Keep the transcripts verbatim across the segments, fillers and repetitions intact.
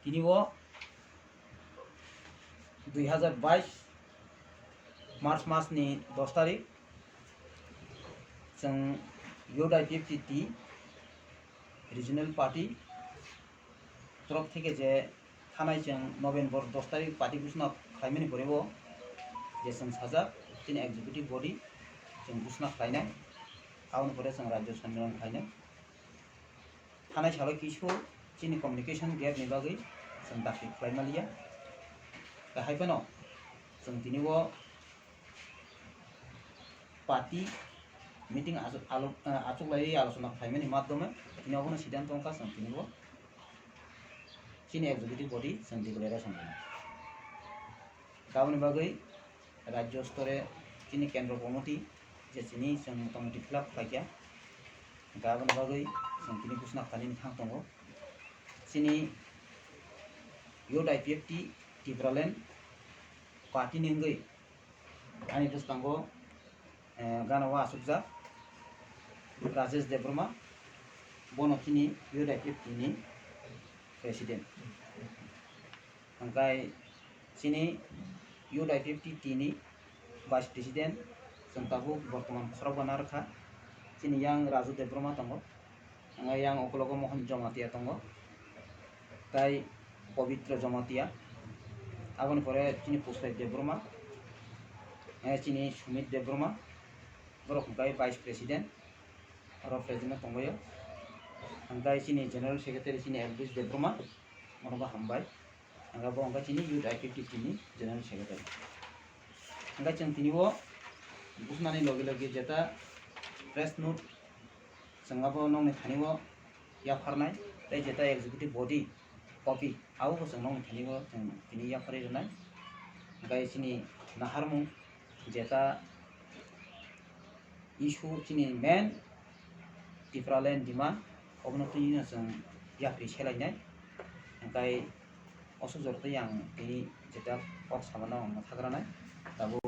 Tini o dui hazar bais March mas ni dos tarik chwng Youth I P F T T Regional Party torof theke je thanai chwng November dos tarik party ghosna khlaimani pore o je chwng sajak chini executive body chwng ghosna khlainai, aboni pore chwng rajyo sonmilan khlainai. Thanai salo kisu chini communication gap ni bagwi chwng dakti khlai maliya. Tei hai phano chwng tini o party meeting achu-, alo-, eh, achuklaiwi alochona khlaimani madhyome tini obono siddhanto wngkha chwng tini o chini executive body chwng declaration rwnai. Aboni bagwi rajyo store chini kendro committee je chini chwng motamoti fill up khlaikha, hwnkhe aboni bagwi chwng tini ghosna khlainani thang tongo. Chini Youth I P F T Tipraland party ni wngwi ani bwskango, eh, gana o achukjak Rajesh Debbarma, bono chini Youth I P F T ni president. Hwnkhe chini Youth I P F T T ni vice president, chwng tabuk bortoman khorokba narwkha. Chini yang Raju Debbarma tongo, hwnkhe yang ukologo Mohan Jamatia tongo, tei Pabitra Jamatia, aboni pore chini Pusprai Debbarma, eh, chini Sumit Debbarma, borok hwnkhe vice president, oro president tongbaio. Hwnkhe chini general secretary chini Elvis Debbarma, bono bo hambai. Hwnkhe bo wngkha chini Youth I P F T T ni General Secretary. Hwnkhe chwng tini o buphunani logi logi jeta press note chwng abo nokni thani o yapharnai, tei jeta executive body copy abo bo chwng nokni thani o chwng tini yapharwi rwnai. Hwnkhe chini naharmung jeta issue chini main Tipraland demand, obono twi no chwng yapri selainai. Hwnkhe o sujor tei ang tini jeta kok samano ang mwthagranai. Tabuk.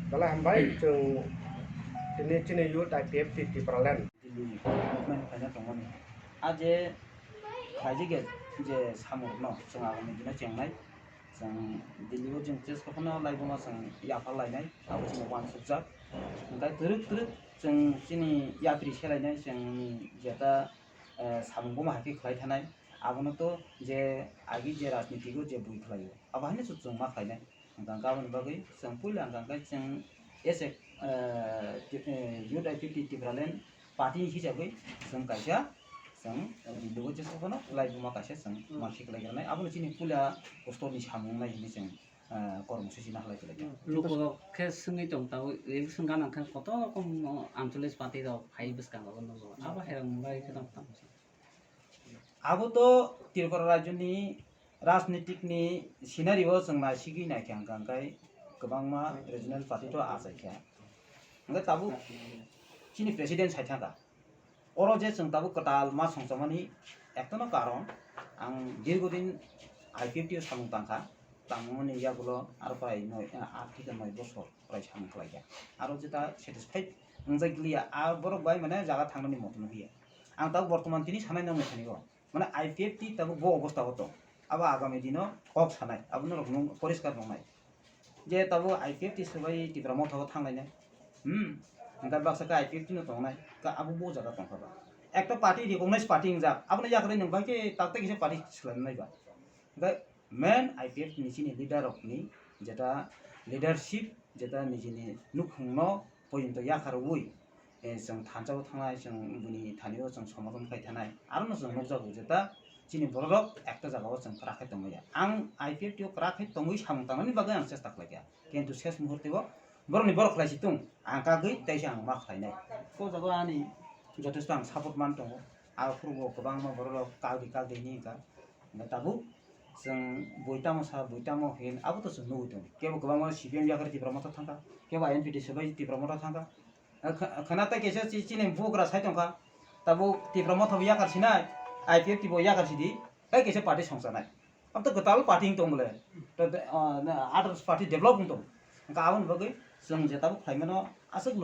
Belai hambai, chwng tini chini youth I P F T Tipraland. Delhi movement khaina tongmani. A je khlaijak ya je samung no chwng agami dino chengnai. Chwng Delhi o chwng chest kophano laibuma chwng yaphar lainai, abo chini uansukjak. Hwnkhe twrwk twrwk chwng chini yapri selainai, chwngni jeta, eh, samung buma hai khe khlai thanai. Abono to je agi je rajniti o je bui khlaio, abo haino chwng ma khlainai. Hwnkhe aboni bagwi chwng puila hwnkhe chwng as a, eh, ti-, eh, Youth I P F T Tipraland party hisabwi chwng kaisa chwng Delhi o chwng phano laibuma kaisa chwng ma khe khlai granai. Abono chini puila postor ni samung nai hinwi chwng, eh, kormo sisi nahalai khlai kha. Lukurok khe swngwi tong tabuk election gana khe kotor rokom ancholis party rok phai bwskango nugo. Abo hai rok bai khe tong tong. Abo to Tripura rajyoni rajnitik ni scenario chwng naisigwi naikha hwnkha hwnkhe kwbangma regional party to achaikha. Hwnkhe tabuk chini president sai thangkha. Oro je chwng tabuk kwtal ma songchomani ektono karon, ang dirgodin I P F T o samung tangkha, tangmani yagulo aro prai noi, ah, aat theke noi bosor prai samung khlaikha. Aro jeta satisfied wngjak liya, a borok bai mane jaga thangnani moto nukya. Ang tabuk bortoman tini sanai nangni thani o. Mane I P F T tabuk bo obostha o tong. Abo agami dino kok sanai, abo norok nung poriskar nungnai. Je tabuk I P F T swbai Tipra Motha o thanglainai. Hmm. Hwnkhe baksa khe I P F T no tongnai. Ka abo bo jaga tongkha ba. Ekta party recognize party wngjak. Abono yakarwi nung bai khe tak tak kisa party swlainai ba. Hwnkhe main I P F T ni chini leader rokni jeta leadership, jeta nijini nukhungno poito yakarwi, eh, chwng thansa o thangnai, chwng bini thani o chwng somothon khai thanai. Aro no chwng nukjago jeta chini borok rok ekta jaga o chwng kwrak khai tongmaya. Ang I P F T o kwrak khai tongwi samung tangnani bagwi ang chesta khlaikha. Kintu ses muhurte o borokni borok khlai si tung, ang kagwi teisa ang ma khlainai. O jaga o ani jothesto ang support man tongo. Aphuru bo kwbangma borok rok kagwi kagwi hinwi wngkha. Hwnkhe tabuk chwng bui tamo sa, bui tamo hin, abo to chwng nugwi tongo. Kebo kwbangma C P M yakarwi Tipra Motha thangkha, kebo I N P T swbai Tipra Motha thangkha. Kha-, khana tei kaisa chi-, chini bugra sai tongkha, tabuk Tipra Motha bo yakar sinai, I P F T bo yakar sidi, tei kaisa party songchanai. Abo to kwtal party wng tong bole. To, ah, na, others party develop wng tong. Hwnkhe aboni bagwi chwng je tabuk khlaimano aswk